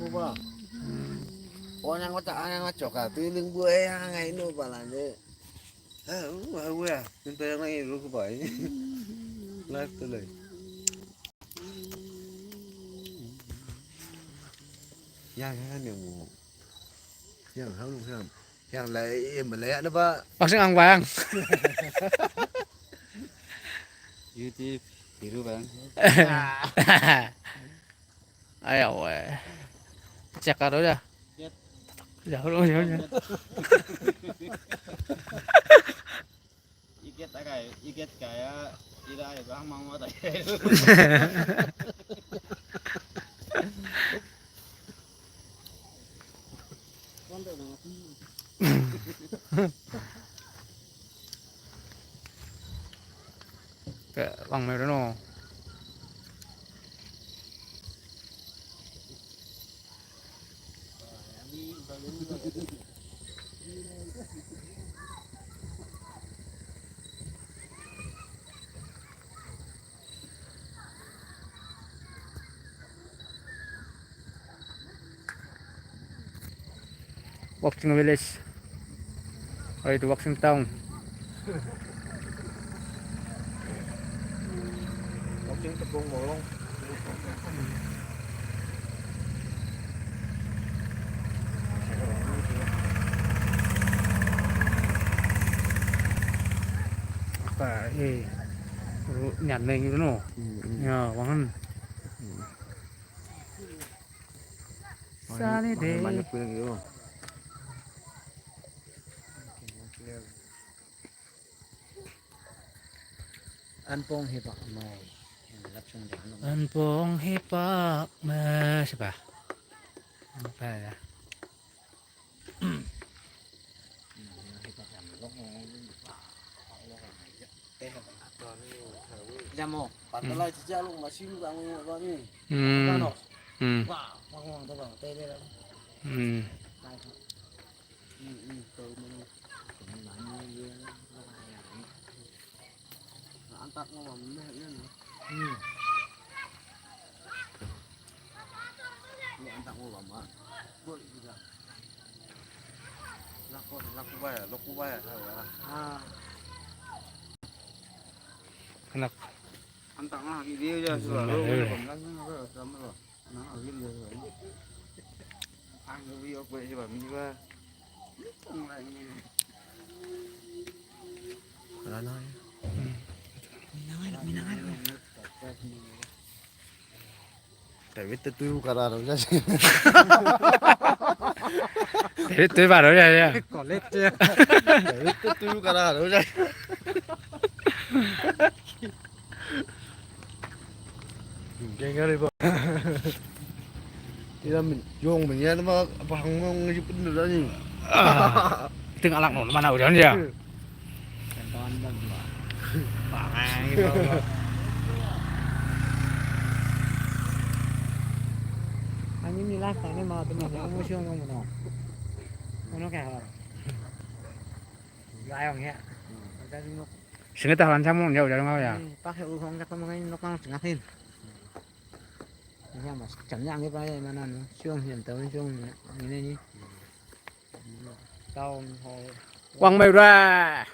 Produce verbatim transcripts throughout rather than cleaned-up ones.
Ba. Wana ngota anga ngota choka tu ling bu e ha ngai no ba lan de. Ha u ha u ya. Tin pe ngai ru ku bai. Live tu lai. Ya ya ne mu. Ya ha lu ya. Ya lai em lai ya na ba. Boxing ang bang. YouTube biru bang. Ayo weh. Cek karo dah. Jauh, jauh, jauh. Iket akai, iket kaya ira ai bang mang mata. Kayak bang mai no. Wakching village. Oh, itu Wakching town. Wakching tepung bolong. Apa, eh, ru-, nyan neng gitu no. Hmm, hmm. Ya, wangan. Hmm. Sunny day. Banyak film gitu. An pong hipak mai. An pong hipak mai. Siapa? Apa ya? Jamo, pantalai sejak lu masih lu bangun apa ni? Hmm. Apa no? Hmm. Wah, bangun tu bang, tele lah. Hmm. Hmm, hmm, tahu mana? Antak ngawam meh ya. Hmm. Lu antak ngawam ah. Boi juga. Laku laku baya, laku baya sawa. Ah. Anak. Antak ngah video ya sudah. Lu. Nah, video apa sih bang? Ini bah. Karena ya. Hmm. Minang aja, minang aja. Tapi itu tuh karena harusnya sih. Tapi itu baru ya, ya. Kolet ya. Tapi itu tuh karena harusnya. Jengkel ibu. Ila min, yong min ya nama apa hang ngong ngisi bener ni. Ah, itu ngalak no, mana udah ya? Pangan gitu. Ani milah tani mau tu mau mau siang mau mana? Mana kaya hal? Layang ya. Ada sungguh. Sini tahan sama ya udah mau ya. Hmm, pakai uhong cakap mengenai nukang sengatin. Ini mas, jamnya angin pakai mana nu? Siung siang tahun siung ini ni. Town hall. Wang mai ra.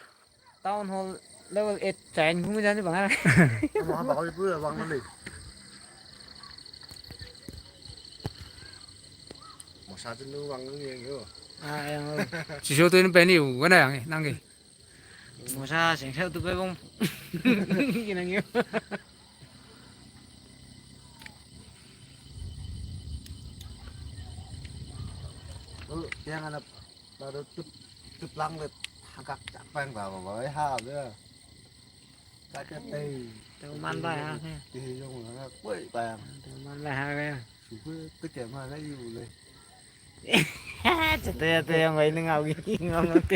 Town hall level eight chain không gian bang. Ama ba ko pu wang ni. Mo sa tu wang ni yo. Ah, yang. Si so tu ni pe ni u, kana yang nang ke. Mo sa sing sa tu pe bang. Kena ngiu. Lalu yang ada baru tup tup lang le hakak chak pang ba ba ha le. Ka cha te. Te man ba ha. Te yong la koi pang. Te man ba ha le. Su pe te ke ma le yu le. Te te te yong ai ngau ki ngau te.